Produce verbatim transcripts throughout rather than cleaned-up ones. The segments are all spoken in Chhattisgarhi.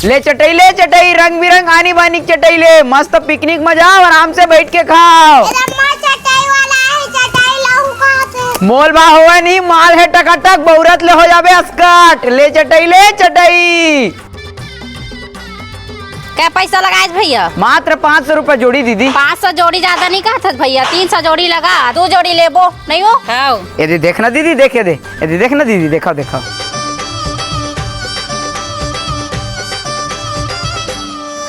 ले चटई, ले चटई, रंग बिरंग आनी बानी के चटई ले, मस्त पिकनिक म जाव, आराम से बइठ के खाव। ए, अम्मा, चटई वाला हे, चटई लाहू कहाथे। मोल भाव होवय नहीं, माल हे टकाटक, बउरत ले हो जाबे अस्कट। ले चटई, ले चटई। कै पैसा लगाएस भैया? मात्र पाँच सौ रुपया जोड़ी दीदी। पाँच सौ जोड़ी ज्यादा नहीं कहत हस भैया, तीन सौ जोड़ी लगा, दू जोड़ी लेबो, नहीं हो? हाँ। ये दे, देख ना दीदी, देख, ये दे, ये दे, देख ना दीदी, देखा, देखा।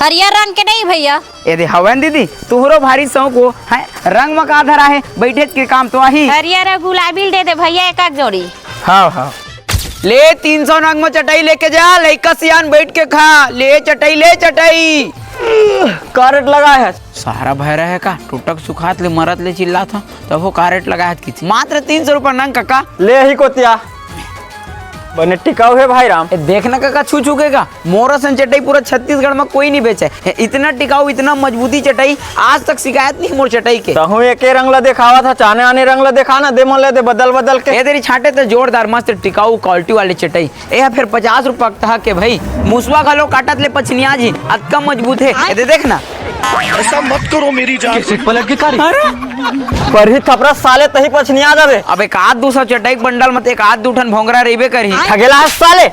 हरियर रंग के नहीं भैया? ये दे, हवय न दीदी, तुहरो भारी शौक हो, हैं? रंग म का धरा हे, बइठेच के काम तो आही। हरियर अउ गुलाबी ल दे दे भैया, एक एक जोड़ी। हाँ, हाँ। ले, तीन सौ नग म चटई लेके जा, लइका सियान बइठ के खा। ले चटई, ले चटई। का रेट लगाए हस? सारा भैरा हे का? टुटक सुखात ले मरत ले चिल्लात हो, तभो का रेट लगाए हस किथे? मात्र तीन सौ रुपया नग कका। ले ही कोतिया। बने टिकाऊ हे भाई राम। ए, देख ना कका, छू छू के का? मोर असन चटई पूरा छत्तीसगढ़ म कोई नहीं बेचे। ए, इतना टिकाऊ, इतना मजबूती चटई, आज तक शिकायत नहीं मोर चटई के। तहूँ एके रंग ला देखावत हा, चाने आने रंग ला देखा ना, दे मोला दे बदल बदल के। ए, तेरी छांटे त जोरदार, मस्त टिकाऊ quality वाली चटई। ए, फेर पचास रुपया कहा के भाई, मुसवा घलो काटत ले पछनिया जी, अतका मजबूत हे। ए, दे देख ना। ऐसा मत करो मेरी जान। कैसे पलट के कारी? अरे, परही थपरा साले, तही पछनिया जाबे। अब एक आध दू सौ चटई के बंडल म त एक आध दू ठन भोंगरा रहिबे करही। ठगेला हस साले।